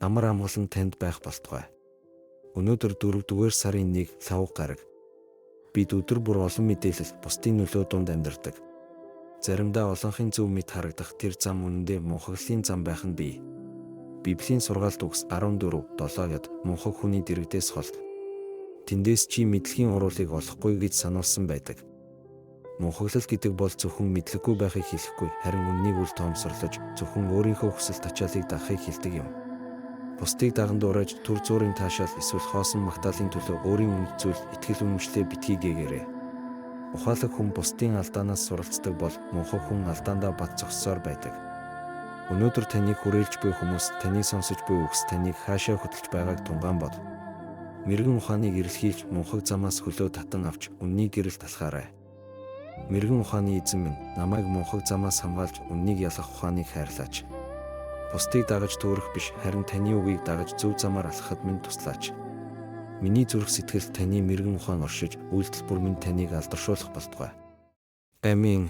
Амар амгалан танд байх болтугай. Өнөөдөр 4-р сарын 1 лхагва гараг. Бид өдөр бүр олон мэдээлэл, бусдын нөлөө дунд амьдардаг. Заримдаа олонхын зөв мэт харагдах тэр зам үнэндээ мунхаглалын зам байх нь бий. Библийн сургаалт үгс 14:7-д мунхаг хүний дэргэдээс хол. Тэндээс чи мэдлэгийн уруулыг олохгүй гэж сануулсан байдаг. Мунхаглал гэдэг бол зөвхөн мэдлэггүй байхыг хэлэхгүй, харин үнэнийг үл тоомсорлож, зөвхөн өөрийнхөө хүсэл тачаалыг дагахыг хэлдэг юм. Бусдыг даган дуурайж, түр зуурын таашаал эсвэл хоосон магтаалын төлөө өөрийн үнэт зүйл, итгэл үнэмшлээ битгий гээгээрэй. Ухаалаг хүн бусдын алдаанаас суралцдаг бол мунхаг хүн алдаандаа бат зогссоор байдаг. Өнөөдөр таныг хүрээлж буй хүмүүс, таныг сонсож буй үгс таныг хаашаа хөтөлж байгааг тунгаан бод. Мэргэн ухааныг эрэлхийлж, мунхаг замаас хөлөө татан авч, үнэний гэрэлд алхаарай. Мэргэн ухааны эзэн минь, намайг мунхаг замаас хамгаалж, үнэнийг ялах ухааныг хайрлаач. Бусдыг дагаж төөрөх биш, харин таны үгийг дагаж зөв замаар алхахад минь туслаач. Миний зүрх сэтгэлд таны мэргэн ухаан оршиж, үйлдэл бүр минь таныг алдаршуулах болтугай. Амин.